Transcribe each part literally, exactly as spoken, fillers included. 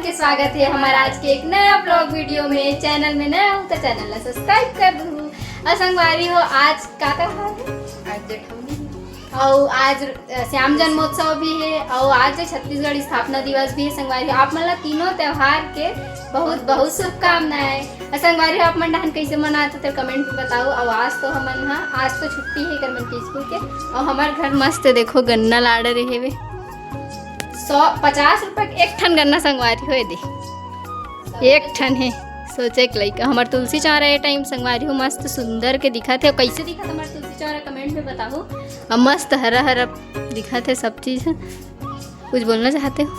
के स्वागत हे हमर आज के एक नया vlog video में। Channel में नया हो तो channel ला subscribe कर दू। अउ संगवारी हो, आज का त्योहार हे? आज जेठौनी। अउ आज, अ, श्याम जन्मोत्सव भी हे, अउ आज छत्तीसगढ़ स्थापना दिवस भी हे। संगवारी हो, आप मन ला तीनों त्योहार के बहुत बहुत शुभकामनाएं। अउ संगवारी हो, आप मन डहान कइसे मनात हो, तेला comment में बताओ। अउ आज तो हमन हा, आज तो छुट्टी हे एकर मन के स्कूल के। अउ हमर घर मस्त देखो, गन्ना ला डरे हेवे। सौ पचास रुपया के एक ठन गन्ना संगवारी हो, ए दे, एक ठन हे। सोचे के लइका। हमर तुलसी चौरा ए time संगवारी हो मस्त सुंदर के दिखत हे। कइसे दिखत हमर तुलसी चौरा, comment में बताओ। अउ मस्त हरा हरा दिखत हे सब चीज। कुछ बोलना चाहते हो?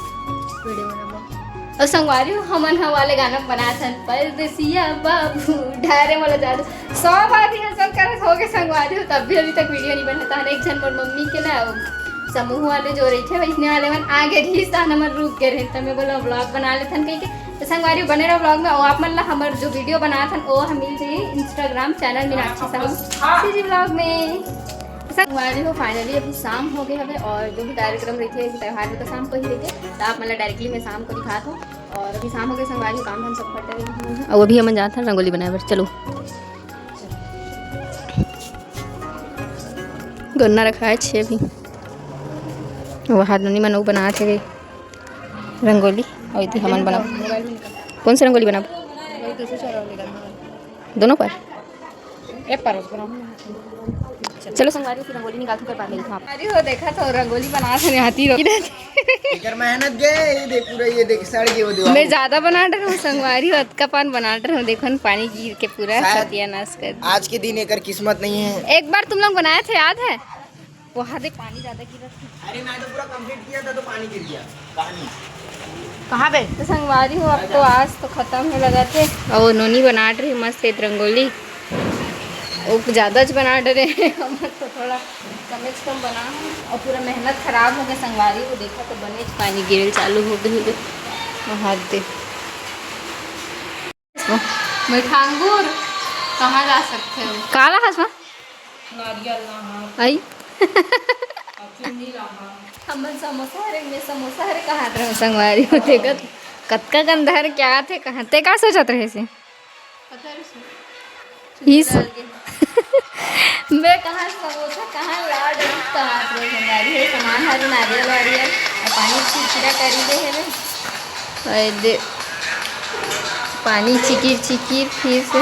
Video बनाबो। अउ संगवारी हो, हमन ह वाले गाना बनात हन, परदेसिया बाबू ढारे मोला जादू। सौ बार rehearsal करत होगे संगवारी हो, तब भी अभी तक video नहीं बनत हे। एक झन मोर मम्मी के ना, समूह वाले जो रहिथे, वइसने वाले मन आगे रिहिस, तहन हमन रुक गे रहेन। त मैं बोला vlog बना लेथन कहिके। त संगवारी हो, बने रहो vlog में। अउ आप मन ला हमर जो video बनात हन, ओ ह मिल जाही Instagram channel Meenakshi Sahu CG vlog में। संगवारी हो, finally अभी शाम होगे हवे अउ जो भी कार्यक्रम रहिथे, त्योहार में तो शाम को ही रहिथे, त आप मन ला directly मैं शाम को दिखात हूँ। अउ अभी शाम होगे संगवारी हो, काम धाम सब खत्म होगे। अउ अभी हमन जात हन रंगोली बनाए बर, चलो। गन्ना रखाए छे अभी। वहाँ नोनी मन अउ बनात हे रंगोली, अउ एती हमन बनाबो। कौन सा रंगोली बनाबो? दोनों पर? ए पर बनाओ। चलो संगवारी हो, रंगोली निकाल के पानी लिखा। अरे हो, देखा तो रंगोली बनात हे, हाथी रो। एकर मेहनत गए, ये देख पूरा, ये देख सड़ गए वो दीवार। मैं ज्यादा बना डर हूँ संगवारी हो, अतका पान बना डर हूँ। देखो न, पानी गिर के पूरा शायद सत्यानाश कर दिया। आज के दिन एकर किस्मत नहीं है। एक बार तुम लोग बनाए थे, याद है? वहाँ देख, पानी ज्यादा गिरा था। अरे, मैं तो पूरा complete किया था, तो पानी गिर गया। पानी। कहाँ बे? तो संगवारी हो, अब तो आज तो खत्म हे लगत हे। अउ नोनी बनात रही मस्त एक रंगोली, वो ज्यादा ज बनात रहे। हमर तो थोड़ा कम से कम बना हे। अउ पूरा मेहनत खराब होगे संगवारी हो। देखा तो बने ज पानी गिरे चालू होगे। वहाँ दे। मीठा अंगूर कहाँ ला सकथे हो? काला हस मा? नारियल ला हाँ। आई। अउ चुन्नी ला हाँ। हमन समोसा हरे, मैं समोसा हरे कहात रहे संगवारी हो। देखत कतका गंधा हरे, क्या थे, कहाँ ते का सोचत रहे से? पता नहीं। इस मैं कहाँ समोसा, कहाँ लाड, कहाँ अपने संगवारी हे, सामान हर नारियल वारियल, अउ पानी चिरचिरा करी दे हे रे। अरे दे, पानी चिकिर चिकिर फिर से।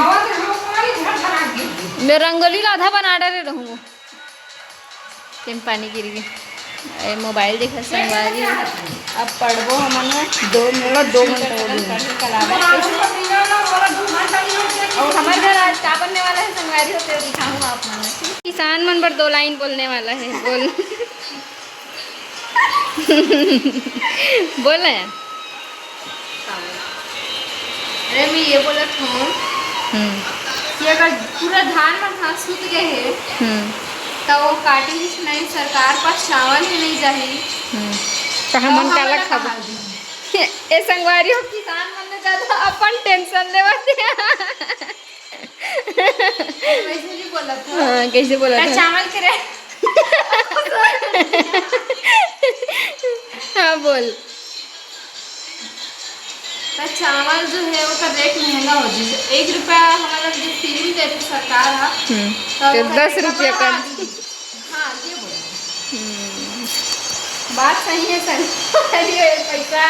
मैं रंगोली ला आधा बना डरे रहूँ। तेन पानी गिर गे। ए, मोबाइल देखत संगवारी हो। अब पढ़बो हमन ह। दो मिनट, दो घंटा हो गए। पढ़े के अलावा कैसे? और हमारे घर आज का बनने वाला है संगवारी हो, तेरे दिखाऊँ आप मन ल। किसान मन बर दो लाइन बोलने वाला है, बोल। बोल ना यार। अरे, मैं ये बोलत हूँ हम्म। कि अगर पूरा धान मन ह सुत गए हे, हम्म। तो वो काटे ही नहीं, सरकार पास चावल ही नहीं जाही, हम्म। तो तो हमन हम काला लोग खाबो? कहाँ जाही? ए संगवारी हो, किसान मन ले ज्यादा अपन tension लेवत हे। वैसे नहीं बोलत हूँ। हाँ, कैसे बोलत हूँ? चावल के रे। हाँ, बोल। तो चावल जो है, ओकर रेट महंगा हो जाए। एक रुपया हमारा जो फीलिंग देती सरकार हा, हम्म। तो तो वो दस रुपया कम। हाँ, ये बोल। हम्म। बात सही है सर। अरे, पैसा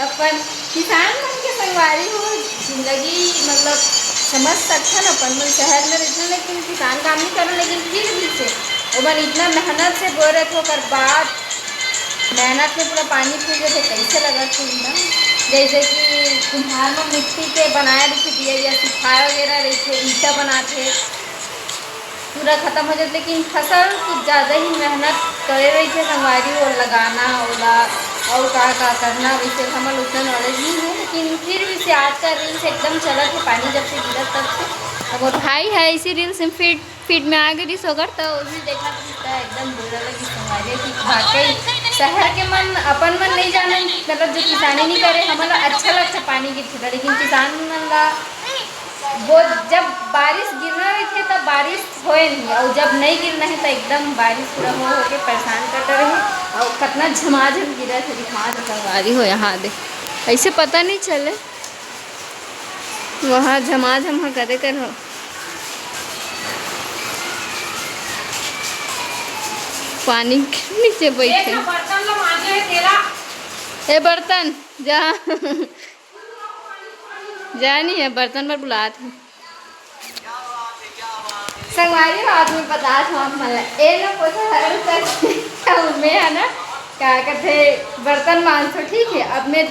अपन किसान मन के संगवारी हो, जिंदगी मतलब समझ सकथन, अपन मन शहर में रहिथन, लेकिन किसान काम नहीं करन, लेकिन फिर भी से ओमन इतना मेहनत से बोरे थे, ओकर बाद मेहनत में पूरा पानी फिर जाथे, कैसे लगत हे ना? जैसे कि कुम्हार में मिट्टी के बनाए रहिथे, दिया या सुखाए वगैरह रहिथे, ईंटा बनाथे, पूरा खत्म हो जात, लेकिन फसल कुछ ज़्यादा ही मेहनत करे रहिथे संगवारी, वो लगाना, ओला अउ का का करना, वैसे हमन उतना knowledge नहीं है, लेकिन फिर भी से आज का reels एकदम चलत है, पानी जब से गिरत तब से। अब वो भाई है इसी reels में feed, feed में आ गई रिस होकर, तो वो भी देखा तो एकदम बुरा लगी संगवारी कि वाकई शहर के मन अपन मन नहीं जाने, मतलब जो किसानी नहीं करे, हमन ला अच्छा लगता पानी गिरथे, लेकिन किसान मन ला वो जब बारिश गिरना रहिथे, तब बारिश होए नहीं, अउ जब नहीं गिरना है, तो एकदम बारिश पूरा हो होके परेशान करता रहे, अउ कतना झमाझम गिरत हे, दिखा दे संगवारी हो यहाँ दे। ऐसे पता नहीं चले। वहाँ झमाझम ह करे कर हो। पानी के नीचे बैठे। ए बर्तन, जा। जा नहीं है, बर्तन पर बुलात है। संगवारी हो, आज मैं बतात हूँ आप मन ला। ए ना पोछा झाड़ू कर, मैं है ना, का कहते, बर्तन मांजथों, ठीक है। अब मैं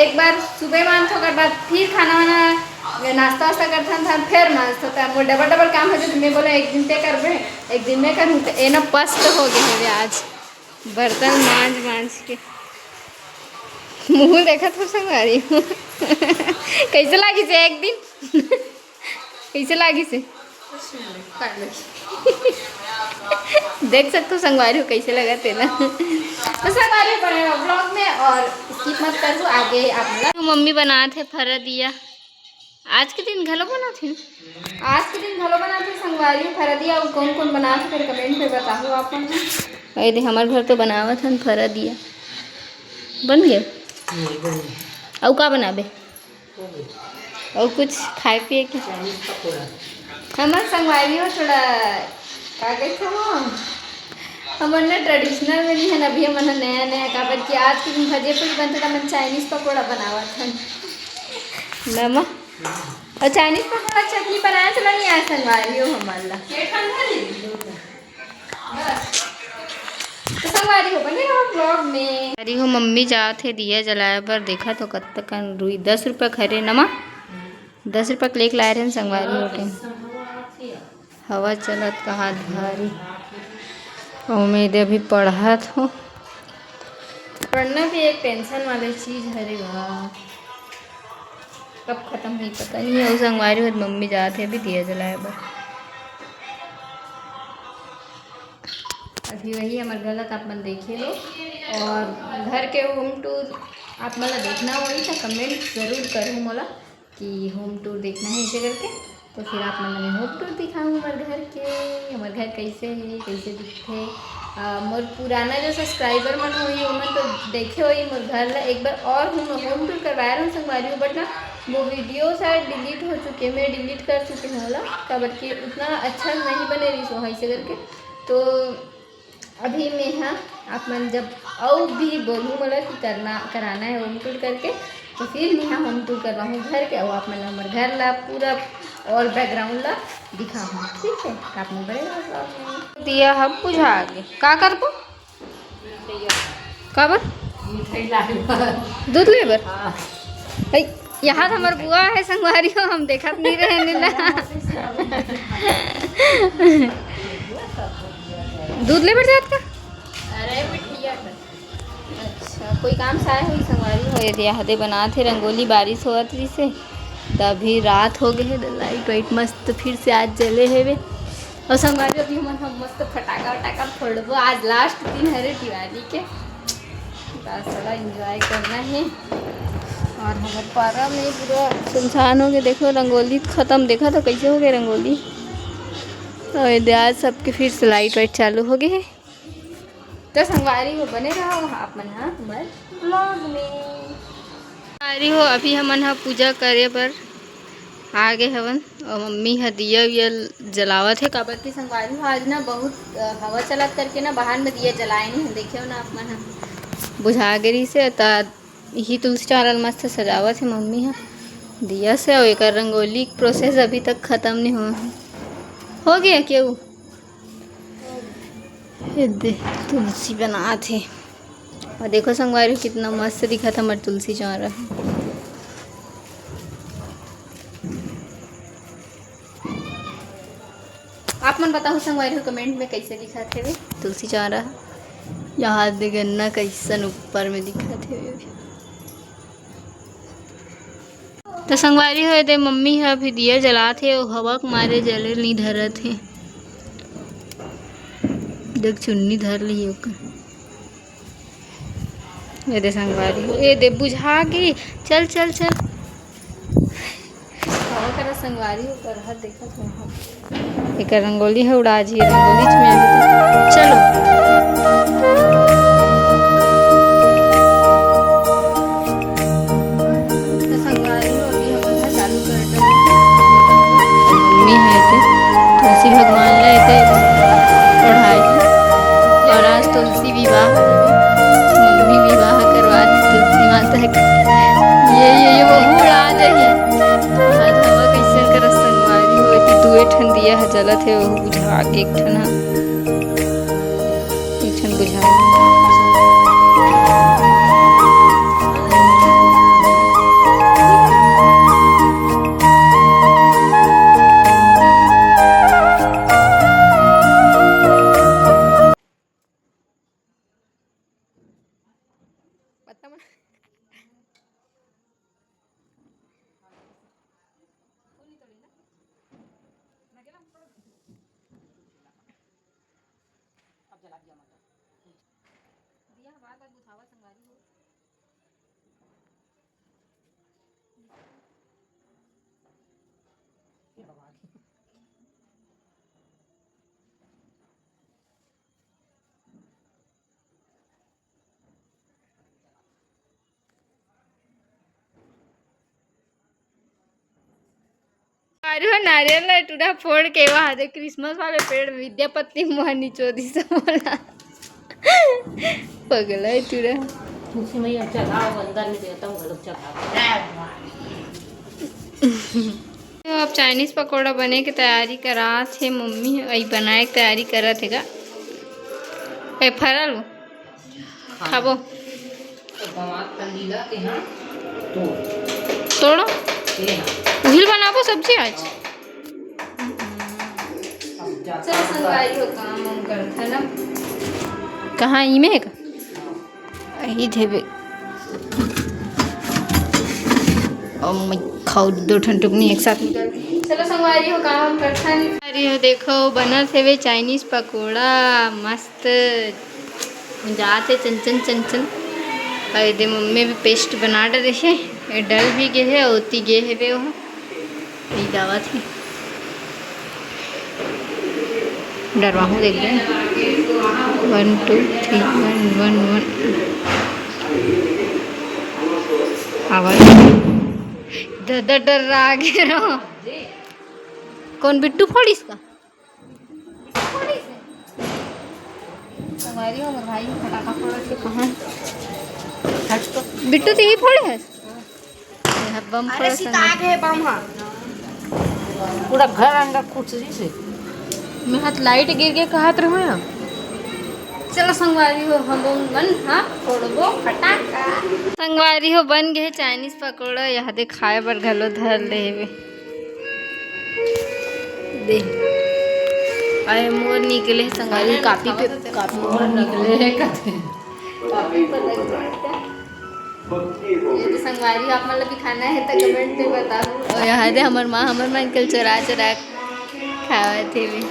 एक बार सुबह मांजथों, ओकर बाद फिर खाना वाना, नाश्ता वास्ता करथन, थन फिर मांजथों, त मोर डबल डबल काम हो जाथे। मैं बोला एक दिन ते करबे, एक दिन मैं करूँ, त ए ना पस्त हो गए हवे आज बर्तन मांज मांज के। मुँह देखत हो संगवारी हो। कैसे लागिस एक दिन? कैसे लागिस हे? देख सकते हो संगवारी हो कैसे लगा तेला। तो संगवारी हो बने रहो vlog में और skip मत कर दो, आगे आप लोग। मम्मी बनात हे फरा दिया। आज के दिन घलो बनात हे। आज के दिन घलो बनात हे संगवारी हो फरा दिया। अउ कौन कौन बनात हे फिर comment में बताओ आप मन। अरे दे, हमार घर तो बनावत हन फरा दिया। बन गए? नहीं, बन गए। अउ का बनाबे? अउ कुछ खाए पिए के? चाइनीज पकौड़ा। हमर संगवारी हो थोड़ा, का कहते हो, हमर ना traditional में नहीं है ना, अभी हमन ह नया नया, काबर कि आज के दिन भजिया पूरी बनथे, त हमन चाइनीज पकौड़ा बनावत हन। नमा? अउ चाइनीज पकौड़ा चटनी बनाए चला नहीं आए संगवारी हो हमन ला। तो संगवारी हो बने रहो vlog में। संगवारी हो मम्मी जात हे दिया जलाए बर, देखा तो कत्ता कन रुई, दस रुपया खरे नमा, दस रुपया के लेके लाए रहे संगवारी हो के। हवा चलत कहा भारी। उम्मीद अभी पढ़त हो। पढ़ना भी एक tension वाले चीज हरे बा। कब खत्म होई पता नहीं है। अउ संगवारी हो मम्मी जात हे अभी दिया जलाए बर। अभी वही हमर गलत आप मन देखे लो। और घर के home tour आप मन ला देखना होही त comment जरूर करो मोला कि home tour देखना है ऐसे करके। तो फिर आप मन ला मैं home tour दिखाऊँ हमर घर के, हमर घर कैसे है, कैसे दिखथे। अ, मोर पुराना जो subscriber मन होही ओमन तो देखे होही मोर घर ला। एक बार और हम home tour करवाए रहन संगवारी हो, but ना वो video शायद delete हो चुके, मैं delete कर चुके हूँ ओला, काबर कि उतना अच्छा नहीं बने रही सो ऐसे करके। तो अभी मैं हा आप मन जब अउ भी बोलूँ मोला कि करना, कराना है home tour करके, तो फिर मैं हा home tour करवाहूँ घर के, अउ आप मन ला हमर घर ला पूरा और background ला दिखाहूँ, ठीक है? आप मन बने रहो vlog में। दिया ह बुझा गे, का करबो? काबर? मिठाई लाए बर। दूध ले बर? हाँ। ऐ, यहाँ तो हमर बुआ है संगवारी हो, हम देखत नहीं रहे नीला। दूध ले बर जात का? अरे मिठैया का। अच्छा, कोई काम से आए होही संगवारी हो। ये दे, हदे बनात हे रंगोली, बारिश होवत रहिसे, त अभी रात हो गए है, त light वाइट मस्त फिर से आज जले हेवे। और संगवारी, अभी हमन हम मस्त फटाका वटाका फोड़बो। आज last दिन हरे दिवाली के, बस थोड़ा enjoy करना है। और हमर पारा में पूरा सुनसान हो गए। देखो, रंगोली खत्म। देखा तो कैसे हो गए रंगोली। और ये दे, आज सबके फिर से light वाइट चालू हो गए है। तो संगवारी हो, बने रहो आप मन हा हमर vlog में। संगवारी हो, अभी हमन ह पूजा करे बर आ गे हवन, और मम्मी ह दिया विया जलावत हे, काबर कि संगवारी हो आज ना बहुत, अ, हवा चलत करके ना बाहर में दिया जलाए नहीं है। देखियो ना आप मन ह, बुझा गे रहिसे, त इही तुलसी चौरा ल मस्त सजावत हे मम्मी ह दिया से, और एकर रंगोली process अभी तक खत्म नहीं हुआ है। हो गया क्यों? ये दे, तुलसी बनात हे। और देखो संगवारी, कितना मस्त दिखत हमर तुलसी चौरा। आप मन बताओ संगवारी हो comment में कैसे दिखत हेवे तुलसी चौरा। यहाँ दे गन्ना कैसन ऊपर में दिखत हेवे। तो संगवारी हो, ये दे मम्मी ह अभी दिया जलात हे, अउ हवा के मारे जले नहीं धरत हे। देख, चुन्नी धर ली ओकर। ये दे संगवारी हो, ये दे बुझा गे। चल, चल, चल। हवा करा संगवारी हो, कर हर देखत हो हम। एकर रंगोली ह उड़ा जी, रंगोली में अभी तो। चलो। यह जलत हे, वो बुझा के एक ठन ह, एक ठन बुझा। पत्ता मन अब जला दिया, मतलब। दिया बार बार बुझावा संगवारी हो। हे भगवान। अरे हो, नारियल ला टूरा फोड़ के वहाँ दे क्रिसमस वाले पेड़ में विद्यापति मोहन निचोदी से बोला। पगला है टूरा। खुशी में अब चढ़ाओ, अंदर में देता हूँ, घलोक चढ़ाओ। तो अब चाइनीज पकौड़ा बने के तैयारी करात हे मम्मी, अई बनाए के तैयारी करत हे गा। ए, फरल वो। खाबो। तो गंवार फल लीला के हाँ, तोड़। तोड़ो। ये हाँ। उहिल बनाबो सब्जी आज। अब जाता चल हूँ संगवारी हो, काम वाम करत है ना। कहाँ, ई में है का? यही जेबे। ओ मैं खाओ दो ठन टुकनी एक साथ निकल। चलो संगवारी हो, काम वाम करत है। अरे हो देखो, बनत हेवे चाइनीज पकौड़ा, मस्त। जात हे चंचन, चंचन। अउ एदे मम्मी भी पेस्ट बना डरे हे। ये डल भी गे हे, ओती गे हेवे ओह। ये जावत हे। डरवाहूँ देख दे। One, two, three, one, one, one। आवाज। द-, द-, डर्रा गे रहो। कौन बिट्टू फोड़िस का? संगवारी हो, हमर भाई फटाका फोड़त हे। कहाँ? हट तो। बिट्टू, तू ही फोड़े हस? ये ह बम अरे, फोड़त सीता संग। आगे हे बम ह। पूरा घर अंदर खुसरी से। मैं हाथ लाइट गिर के कहत रहो। चलो संगवारी हो, हम मन, हाँ, फोड़बो फटाका। संगवारी हो, बन गे चाइनीज पकौड़ा, यह दे खाए बर घलो धर ले हेवे। दे। अरे मोर निकले हे संगवारी, कॉपी पे, कॉपी मोर निकले हे कथे। कॉपी पर लग गया। ये तो संगवारी, आप मन ला भी खाना है तो कमेंट में बताओ। और यहाँ दे हमर माँ, हमर मन के चोरा चोरा खावत हे भी।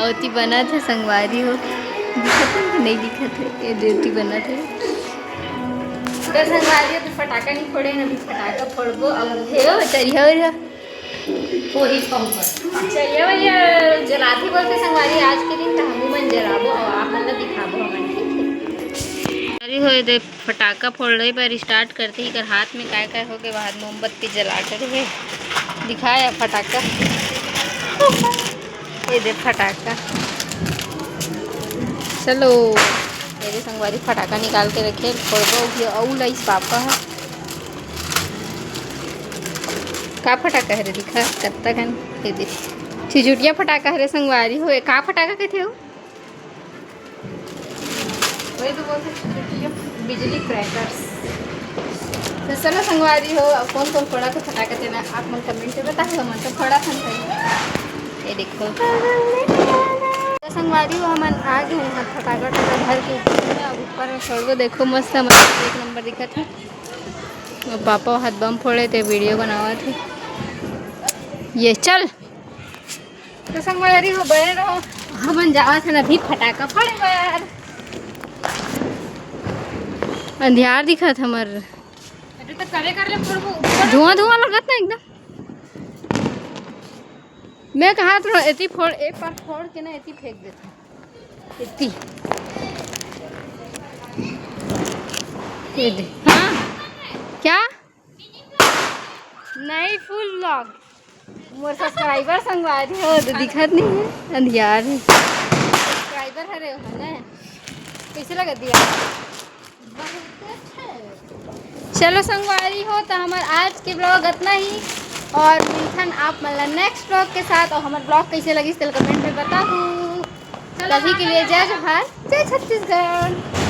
ओती बनत हे संगवारी हो, दिखत हे कि नहीं दिखत हे? ये दे ओती बनत हे। तो संगवारी हो, तो फटाका नहीं फोड़े ना, अभी फटाका फोड़बो। अब हे हो, चलिए हो, हो। वही कहूँ पर। चलिए भैया, जलाथे बोलथे संगवारी आज के दिन, तो हमू मन जलाबो और आप मन ला दिखाबो हमन, ठीक है? अरे हो दे, फटाका फोड़े बर स्टार्ट करथे, एकर हाथ में काय काय होगे, बाद मोमबत्ती जला डरे हे। दिखाया फटाका। ये दे फटाका। चलो, मेरे संगवारी फटाका निकाल के रखे, फोड़बो भी अउ लाइस पापा है। का फटाका हरे, दिखा कत्ता कन। ये दे, झिझुटिया फटाका हरे संगवारी हो। ये का फटाका कथे हो? वही तो बोलथे, झिझुटिया बिजली क्रैकर्स। तो चलो संगवारी हो, अब कौन कौन फोड़ा के फटाका देना, आप मन कमेंट में बताओ, हमन तो फोड़ा थन भाई। ये देखो। तो संगवारी हो, हमन आ गए हैं फटाका टका घर के ऊपर में। अब ऊपर में फोड़बो, देखो मस्त, मस्त एक नंबर दिखत है। अउ पापा हाथ बम फोड़े ते वीडियो बनावत हे। ये चल। तो संगवारी हो, बने रहो, हमन जावत हन अभी फटाका फोड़े बर। अंधियार दिखत हमर। अरे तो करे कर ले फोड़बो ऊपर। धुआं धुआं लगत ना एकदम। मैं कहा तो एती फोड़, एक बार फोड़ के ना एती फेंक देता। इतनी। ये दे। हाँ। क्या? नहीं, फुल व्लॉग। मोर सब्सक्राइबर संगवारी हो, तो दिखत नहीं है, अंधियार है। सब्सक्राइबर हरे हो ना? कैसे लगा दिया? बहुत अच्छा है। चलो संगवारी हो, तो हमार आज के व्लॉग इतना ही। और मिलथन आप मन ला नेक्स्ट ब्लॉग के साथ। और हमर ब्लॉग कैसे लगिस तेला कमेंट में बताहू। चलो, अभी के लिए जय जोहार, जय छत्तीसगढ़।